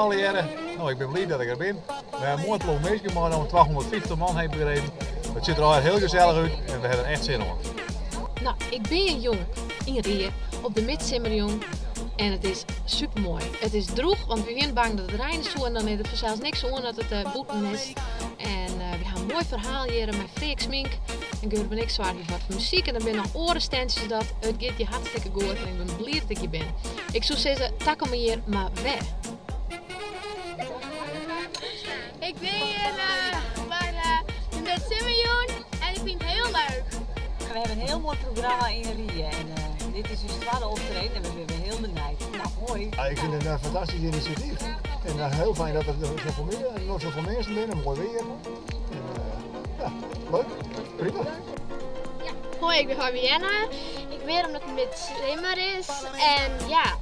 allegearre. No, ik bin bliid dat ik der bin. We hawwe in moai ploech minsken meinaam, 250 man ha ik begrepen. It sjocht der allegear hiel gesellich út en we hawwe der echt sin oan. No, ik bin hjir jûn yn Rie op de Midsimmerjûn en it is super moai. It is drûch, want we wiene bang dat it reine soe en dan is der fansels niks oan dat it bûten is. En we ha in moai ferhaal hjir mei Freark Smink en Gurbe en ik soargje foar de muzyk en der binne noch oare stantsjes dat it giet hjir hartstikke goed en ik bin bliid dat ik hjir bin. Ik soe sizze, takom jier mar wer. Ik bin hjir foar de Midsimmerjûn en ik fyn it hiel leuk. We hawwe in hiel moai programma yn Rie en dit is ús twadde optreden en we binne hiel benijd. No, hoi. Ja, ik fyn it in fantastysk inisjatyf. En hiel fijn dat der safolle mear, noch safolle minsken binne, moai weer. En, ja, leuk, prima. Hoi, ik bin Fabienne. Ik bin hjir omdat it midsimmer is en ja,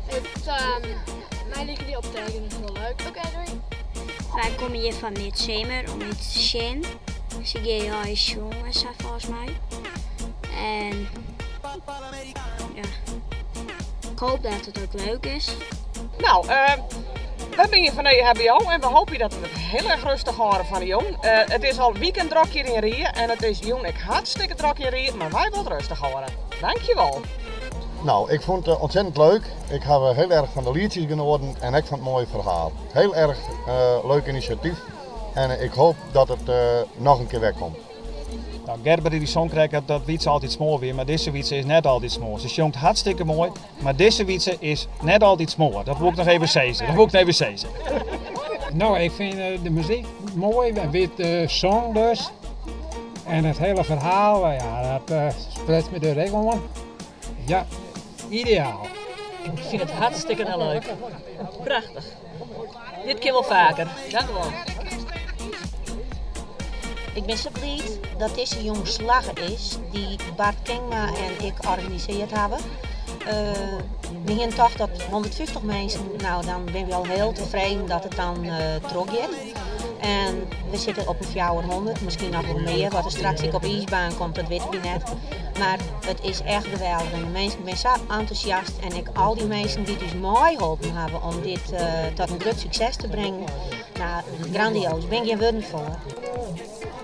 it, my liket dy optreden hiel leuk. Oké, doei. Wy komme hjir foar Midsimmer om út te sjen. Se gean allegear sjongen en sa folgens my. En ja, ik hoop dat it ek leuk is. No, we binne hjir fan de EHBO en we hoopje dat we it hiel erch rêstich hâlde fan 'e jûn. It is al wiken drok hjir yn Rie en it is jûn ek hartstikke drok yn Rie, mar wy wolle it rêstich hâlde. Dankjewol. No, ik fûn it ontzettend leuk. Ik haw hiel erch fan de lietsjes genoaten en ek fan it moaie ferhaal. Hiel erch leuk inisjatyf en ik hoop dat it noch in kear wer komt. No, Gerber dy song krekt dat Wytse altyd smoar wie, mar dizze Wytse is net altyd smoar. Se sjongt hartstikke moai, mar dizze Wytse is net altyd smoar. Dat wol ik noch even sizze. Dat wol ik noch even sizze. No, ik fyn de muzyk moai, en wit de song dus. En it hiele ferhaal, ja, dat sprekt my der ek oan. Ja, ideaal. Ik fyn it hartstikke leuk. Prachtich. Dit kin wol faker. Dank u wol. Ik bin sa bliid dat dizze jûn slagge is, dy't Bart Kingma en ik organisearre hawwe. We hiene tocht dat 150 minsken, no dan binne we al hiel tefreden dat it dan trochgiet. En we sitte op in 400, miskien noch wol mear. Wat der straks ek op de iisbaan komt, dat witte we net. Mar it is echt geweldich en de minsken binne sa entûsjast en ek al dy minsken dy't ús meiholpen hawwe om dit tot in grut sukses te bringen. No, grandioas, der binne gjin wurden foar.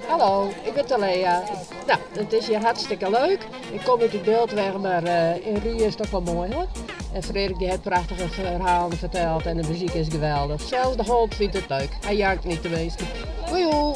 Hallo, ik bin Talea. No, it is hjir hartstikke leuk. Ik kom út it Bilt wei, mar yn Rie is it ek wol moai hoor. En Freark dy hat prachtige ferhalen ferteld en de muzyk is geweldich. Sels de hond fynt it leuk. Hy jankt net tenminsten. Hoi hoi.